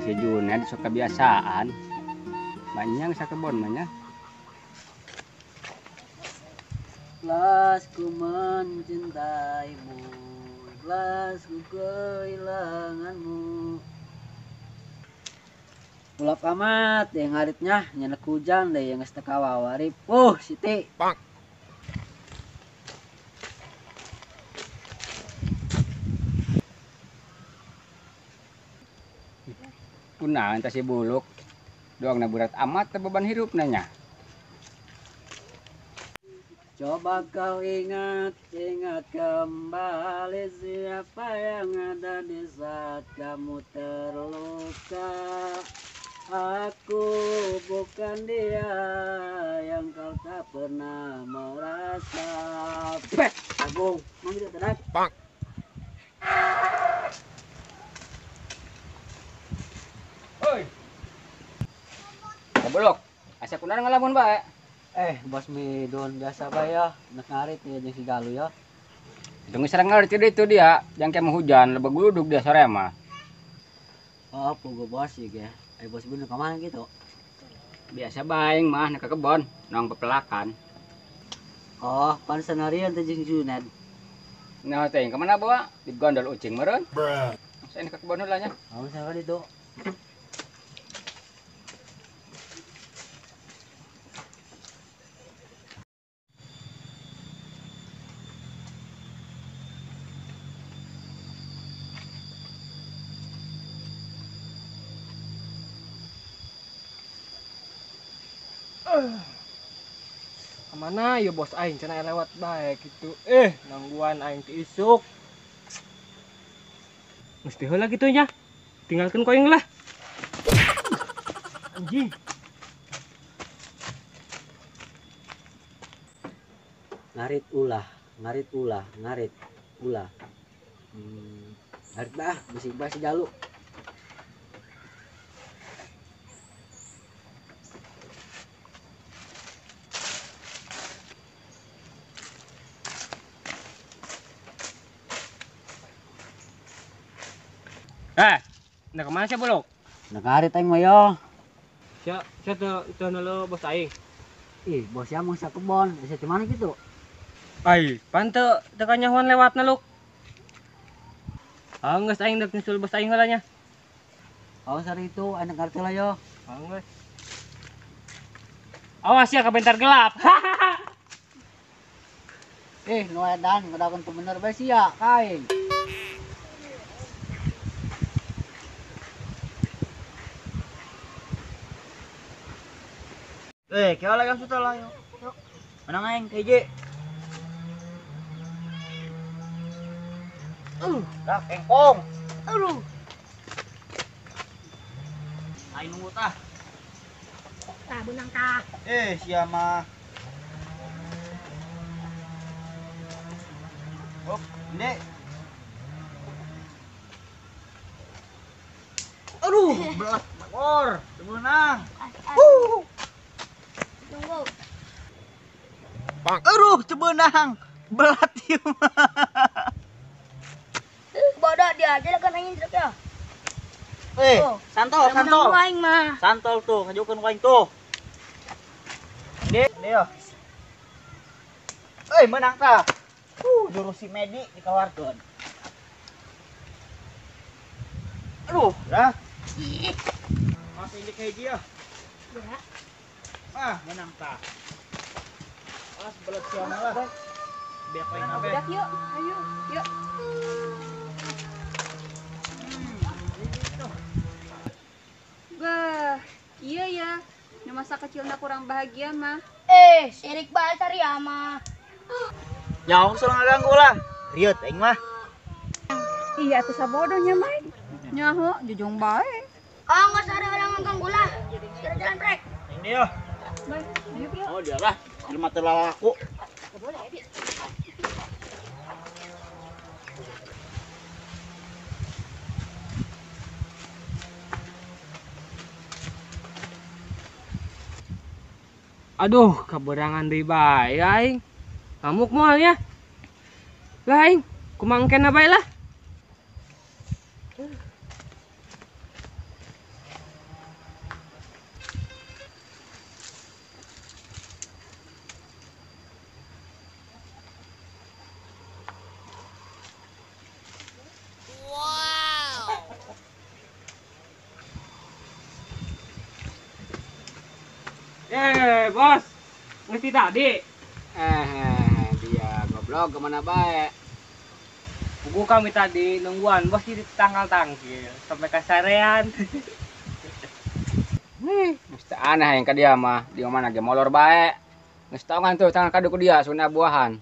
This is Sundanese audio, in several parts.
Si Juned sok kebiasaan. Banyak sakebon mah nya. Ikhlas ku mencintaimu, ikhlas ku kehilanganmu. Ulap amat yang ngaritnya nyenek hujan deh yang geus teu kawawarip. Siti. Bang. Kunaon tah si Buluk? Doang na berat amat teh beban hirup nanya. Coba kau ingat, ingat kembali siapa yang ada di saat kamu terluka. Aku bukan dia yang kau tak pernah merasa. Peh, agung, mang tidak terak. Bang. Oi. Buluk, asa kunaon ngalamun bae? Bos Midun biasa bae ya, nek ngarit ya jeung si Galuh ya. Tunggu serang ngarit itu dia, jang ke hujan lebih gluduk dia sore mah. Oh, pugu bos ieu ge. Bos Midun ka mana gitu? Biasa bae mah nek ka kebon, nong pepelakan. Oh, pan senarian teh jeung Juned. Nah, teh ka mana bawa? Digondol ucing meureun. Saya nek ka kebon heula nya. Oh, sana ditu. Kemana ya bos aing cenah lewat bae gitu. Nangguan aing ti isuk. Mesti heula kitu nya. Tinggalkeun koing lah. Anjing. Ngarit ulah, ngarit ulah, ngarit ulah. Ngarit bah, bisi bah si Jalu. Nah kemana sih Buluk? Nah ngarit aing mah yo. Sia, sia teu nelo bos aing. Ih, bos sia mah sakebon, bisa cuman gitu. Ai, pan teu teu kanyahoan lewatna Luk. Ah, geus aing deuk nyusul bos aing heula nya. Oh, sari itu aing ngarit heula yo. Ah, geus. Awas ya kabentar gelap. Nu edan ngadakeun teu bener bae sia ka aing. Kaya lagi sudah lah yuk. Menang aing KJ. Dah kengkong. Aduh. Aing nunggu tah. Tah benang tah. Sia mah. Oh, ini. Aduh, belat bakor, benang. Tunggu. Aduh, cebenang. Belat ieu mah. Bodoh dia aja kan anjing truk ya. Santol, santol. Aing mah. Santol tuh, ngajukeun ku aing tuh. Ini, ini yo. Menang tah. Jurus si Medi dikeluarkeun. Aduh, dah. Masih ini kayak dia. Ya. Ah, menang tah. Alas belet siapa lah. Biar paling abe. Udah yuk, ayo, yuk. Bah, iya ya. Ini masa kecilnya kurang bahagia mah. Sirik banget hari ama. Nyawa sudah ngaganggu lah. Riut aing mah. Iya, aku sabodohnya mah. Nyaho, jujung bae. Oh, nggak ada orang ngeganggu lah. Kita jalan brek. Ini yo. Oh, dia lah. Jelema teu lalaku. Aduh, kaberangan deui bae aing. Ngamuk moal nya. Lah aing, kumangkena bae lah. Bos. Ngerti tadi. Dia goblok kemana bae? Buku kami tadi nungguan bos di tanggal tangkil sampai kasarean. Mesti aneh yang ke dia mah, di mana ge molor bae. Geus tau kan tuh tangan kadu ku dia suna buahan.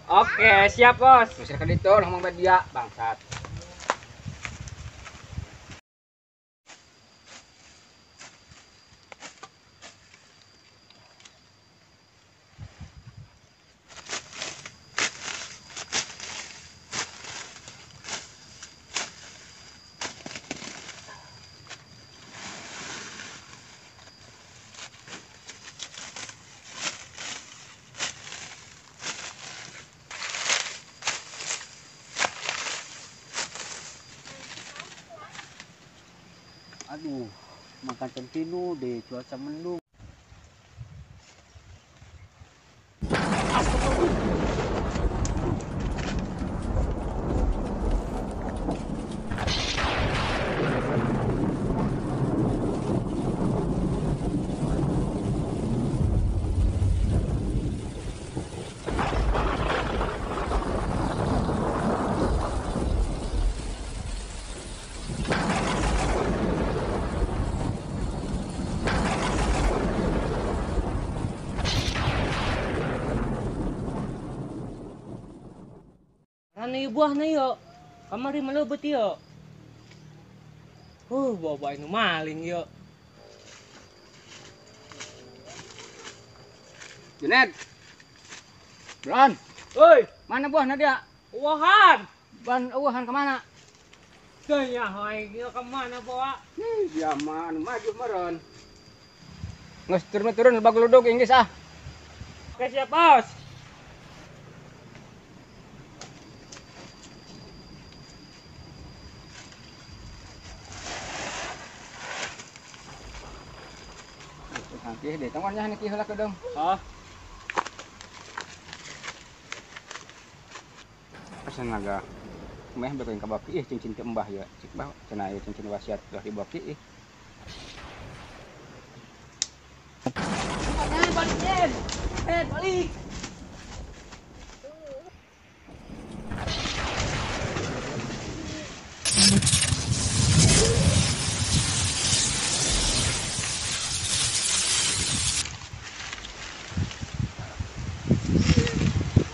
Oke, siap bos. Geus ka ditu ngomong bae dia, bangsat. Aduh, makan centinu deh, cuaca mendung. Mana buah na yo? Kamari melebet yo. Bawa nu maling yo. Junet. Bron. Oi, mana buah na dia? Uahan. Ban uahan kemana? Tanya hai, yo kemana bawa? Dia mah anu maju meureun. Geus turun-turun baguludug Inggris ah. Oke, siap bos. Tangkih deh, tangwannya nih heula kedong. Hah? Pesan naga. Meh bekoin ka baki ih cincin teu embah ya. Cik bah cenah ieu cincin wasiat ulah dibaki ih. Balik, Ed. Ed, balik.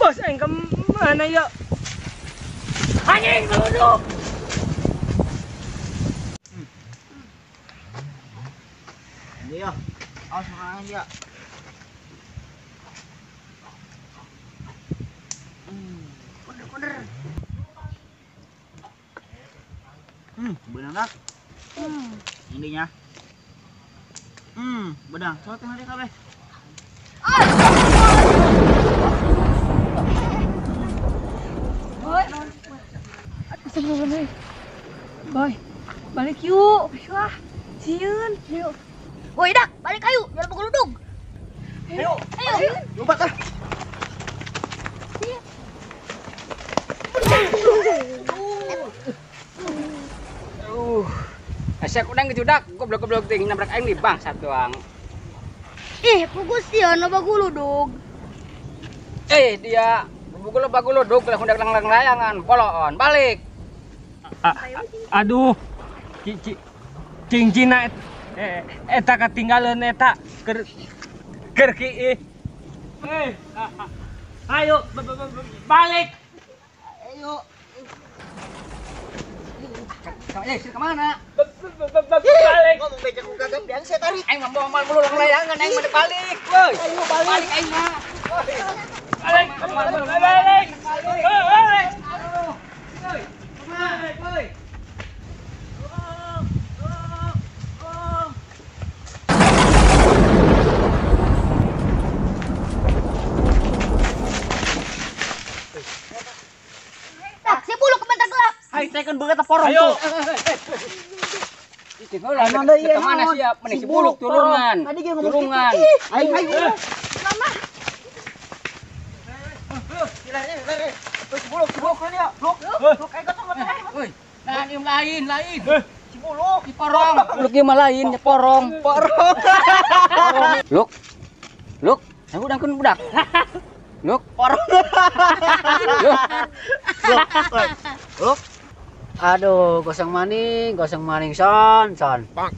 Bos, aing kemana ya? Anjing, duduk. Dia, awas makan dia. Kunder. Benang dak. Ininya. Benang. Soal tengah dia kabeh. Astagfirullahaladzim. Boy, balik yuk. Ayo ah, sieun. Yuk. Woi dak, balik ayo, jangan bergeludung. Ayo. Ayo. Lompat ah. Asa kudang gitu dak, goblok-goblok ting nabrak aing di bangsat doang. Ih, pugus sieun loba guludug. Dia bugul baguludug lah hundak lang layangan, poloon, balik. Aduh. Cincina eta ketinggalan eta keur ki. Ayo balik. Ayo. Sih kemana? Balik. Ngomong becak ku kagak biang saya tarik. Aing mah moal mulu lang layangan, aing mah balik, woi. Ayo balik. Balik aing mah. Balik. Balik. Balik. Woi, kemana, woi? Tak, si bulu kebentar gelap. Hai, saya kan banget porong Ayo. tuh. Cicing heula, Emang deui, ke mana naon? siap? Mending Si si buluk buluk turungan. porong. Tadi dia ngomong Turungan. gitu. Ih, aing aing. Mama. Woi, si buluk, si buluk kan ya. Buluk. Buluk aing gotong gotong. Woi, nah ini lain, lain. Cibuluk. Porong. Luk ieu mah lain, nya porong. Porong. Luk. Luk, aku udangkeun budak. Luk, Porong. luk. Luk. Aduh, gosong maning son, son. Bang.